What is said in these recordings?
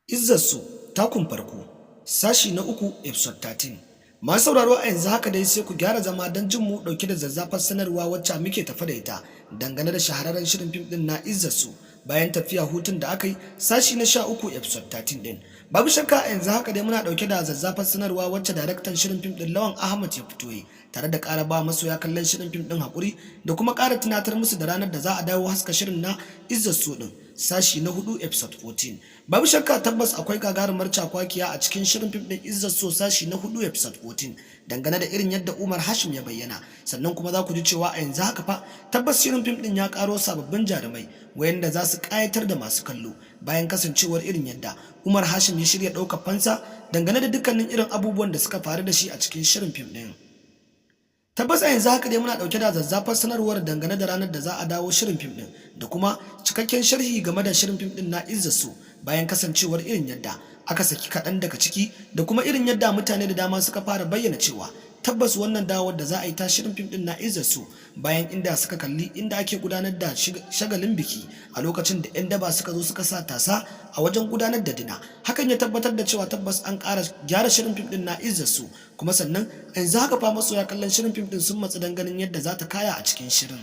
Izzar So takun farko, sashi na 3, episode 13. Masu sauraro, a yanzu haka dai sai ku gyara zama don jin mu ɗauke da zazzafar sanarwa wacce muke tafe da ita dangane da shahararren shirin fim ɗin na Izzar So bayan tafiya hutun da aka yi, sashi na 13, episode 13 ɗin. Babu shakka, a yanzu haka dai muna ɗauke da zazzafar sanarwa wacce daraktan shirin fim ɗin Lawan Ahmad ya fito yi tare da ƙara ba masoya kallon shirin fim ɗin haƙuri da kuma ƙara tunatar musu da ranar da za a dawo haska shirin na Izzar So ɗin, sashi na 4, episode 14. Babu shakka, tabbas akwai gagarumar cakwakiya a cikin shirin fim ɗin Izzar So sashi na 4, episode 14, dangane da irin yadda Umar Hashim ya bayyana. Sannan kuma za ku ji cewa a yanzu haka fa tabbas shirin fim ɗin ya ƙaro sababbin jarumai wayanda za su ƙayatar da masu kallo, bayan kasancewar irin yadda Umar Hashim ya shirya ɗaukar fansa dangane da dukkanin irin abubuwan da suka faru da shi a cikin shirin fim ɗin. Tabbas, a yanzu haka dai muna ɗauke da zazzafar sanarwar dangane da ranar da za a dawo shirin fim ɗin da kuma cikakken sharhi game da shirin fim ɗin na Izzar So, bayan kasancewar irin yadda aka saki kaɗan daga ciki da kuma irin yadda mutane da dama suka fara bayyana cewa tabbas wannan dawowar da za a yi ta shirin fim ɗin na Izzar So, bayan inda suka kalli inda ake gudanar da shagalin biki a lokacin da 'yan daba suka zo suka sa tasa a wajen gudanar da dinner, hakan ya tabbatar da cewa tabbas an ƙara gyara shirin fim ɗin na Izzar So. Kuma sannan yanzu haka fa masoya kallon shirin fim ɗin sun matsu don ganin yadda za ta kaya a cikin shirin.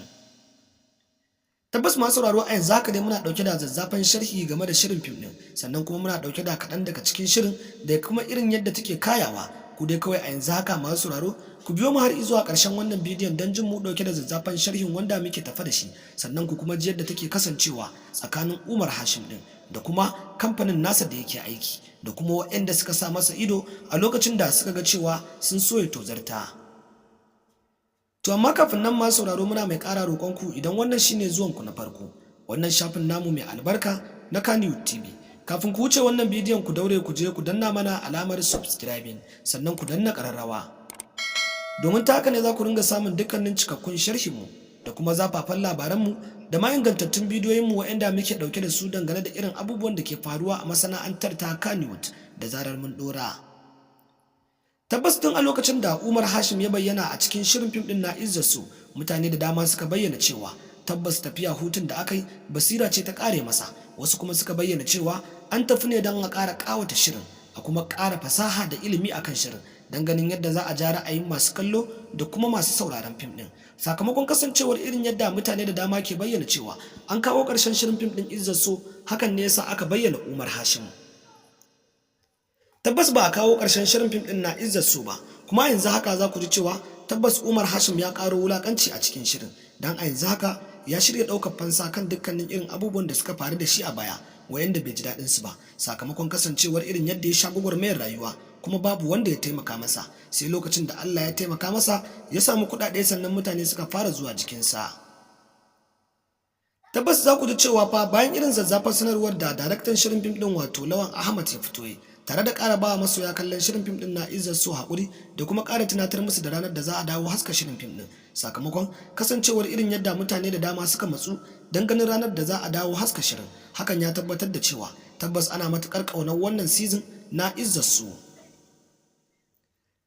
Tabbas, masu sauraro, a yanzu haka dai muna ɗauke da zazzafan sharhi game da shirin fim ɗin, sannan kuma muna ɗauke da kaɗan daga cikin shirin da kuma irin yadda take kayawa. Ku dai kawai a yanzu haka, masu sauraro, ku biyo mu har zuwa ƙarshen wannan bidiyon don jin mu ɗauke da zazzafan sharhin wanda muke tafe da shi, sannan ku kuma ji yadda take kasancewa tsakanin Umar Hashim ɗin da kuma kamfanin nasa da yake aiki da kuma waɗanda suka sa masa ido a lokacin da suka ga cewa sun so ya tozarta. To, amma kafin nan, masu sauraro, muna mai ƙara roƙonku, idan wannan shine zuwanku na farko wannan shafin namu mai albarka na Kannywood TV, kafin ku wuce wannan bidiyon, ku daure ku je ku danna mana alamar subscribing, sannan ku danna ƙararrawa, domin ta haka ne za ku ringa samun dukkanin cikakkun sharhinmu da kuma zafafan labaranmu da ma ingantattun bidiyoyinmu waɗanda muke ɗauke da su dangane da irin abubuwan da ke faruwa a masana'antar ta Kannywood da zarar mun ɗora. Tabbas, tun a lokacin da Umar Hashim ya bayyana a cikin shirin fim ɗin na Izzar So, mutane da dama suka bayyana cewa tabbas tafiya hutun da aka yi basira ce ta ƙare masa. Wasu kuma suka bayyana cewa an tafi ne don a ƙara ƙawata shirin, a kuma ƙara fasaha da ilimi akan shirin, don ganin yadda za a ja ra'ayin masu kallo da kuma masu sauraron fim ɗin, sakamakon kasancewar irin yadda mutane da dama ke bayyana cewa an kawo ƙarshen shirin fim ɗin Izzar So, hakan ne yasa aka bayyana Umar Hashim. Tabbas ba a kawo ƙarshen shirin fim ɗin na Izzar So ba, kuma yanzu haka za ku ji cewa tabbas Umar Hashim ya ƙaro wulaƙanci a cikin shirin, don a yanzu haka ya shirya ɗaukar fansa kan dukkanin irin abubuwan da suka faru da shi a baya wayanda bai ji daɗin su ba, sakamakon kasancewar irin yadda ya sha gwagwarmayar rayuwa kuma babu wanda ya taimaka masa, sai lokacin da Allah ya taimaka masa ya samu kuɗaɗe, sannan mutane suka fara zuwa jikinsa. Tabbas za ku ji cewa fa bayan irin zazzafar sanarwar da daraktan shirin fim ɗin, wato Lawan Ahmad, ya fito yi tare da ƙara ba masoya kallon shirin fim ɗin na Izzar So haƙuri da kuma ƙara tunatar musu da ranar da za a dawo haska shirin fim ɗin, sakamakon kasancewar irin yadda mutane da dama suka matsu don ganin ranar da za a dawo haska shirin, hakan ya tabbatar da cewa tabbas ana matuƙar ƙaunar wannan season na Izzar So.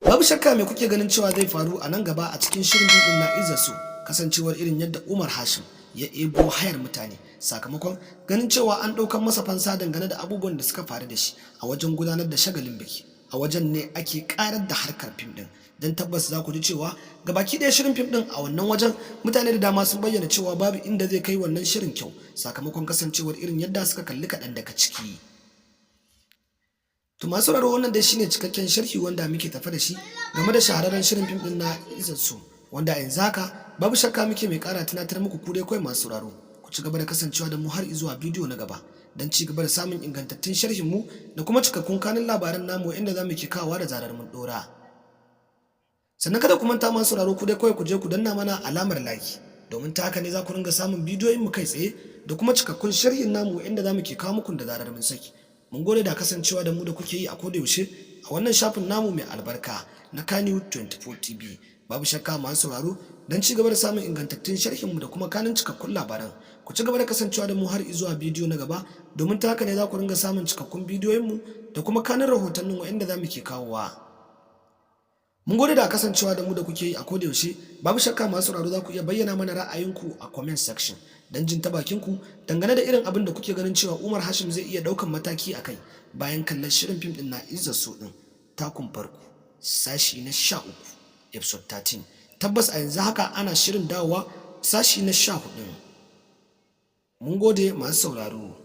Babu shakka, me kuke ganin cewa zai faru a nan gaba a cikin shirin fim ɗin na Izzar So, kasancewar irin yadda Umar Hashim ya ebo hayar mutane sakamakon ganin cewa an ɗaukar masa fansa dangane da abubuwan da suka faru da shi a wajen gudanar da shagalin biki, a wajen ne ake karar da harkar fim ɗin? Don tabbas za ku ji cewa gabaki ɗaya shirin fim ɗin a wannan wajen, mutane da dama sun bayyana cewa babu inda zai kai wannan shirin kyau, sakamakon kasancewar irin yadda suka kalli kaɗan daga ciki. To, masu sauraro, wannan dai shine cikakken sharhi wanda muke tafe da shi game da shahararren shirin fim ɗin na Izzar So, wanda a yanzu haka babu shakka muke mai ƙara tunatar muku, ku dai kawai masu sauraro, ku ci gaba da kasancewa da mu har zuwa bidiyo na gaba don ci gaba da samun ingantattun sharhin mu da kuma cikakkun kanun labaran namu inda za mu ke kawowa da zarar mun ɗora. Sannan kada ku manta, masu sauraro, ku dai kawai ku je ku danna mana alamar like, domin ta haka ne za ku ringa samun bidiyoyin mu kai tsaye da kuma cikakkun sharhin namu inda za mu ke kawo muku da zarar mun saki. Mun gode da kasancewa da mu da kuke yi a koda yaushe a wannan shafin namu mai albarka na Kannywood 24 TV. Babu shakka, masu sauraro, don ci gaba da samun ingantattun sharhin mu da kuma kanin cikakkun labaran, ku ci gaba da kasancewa da mu har zuwa bidiyo na gaba, domin ta haka ne za ku ringa samun cikakkun bidiyoyin mu da kuma kanin rahotannin waɗanda za mu ke kawowa. Mun gode da kasancewa da mu da kuke yi a koda yaushe. Babu shakka, masu sauraro, za ku iya bayyana mana ra'ayinku a comment section. Don jin ta bakin ku dangane da irin abin da kuke ganin cewa Umar Hashim zai iya ɗaukan mataki a kai bayan kallon shirin fim ɗin na Izzar So ɗin, takun farko, sashi na 13, episode 13. Tabbas a yanzu haka ana shirin dawowa sashi na 14. Mun gode, masu sauraro.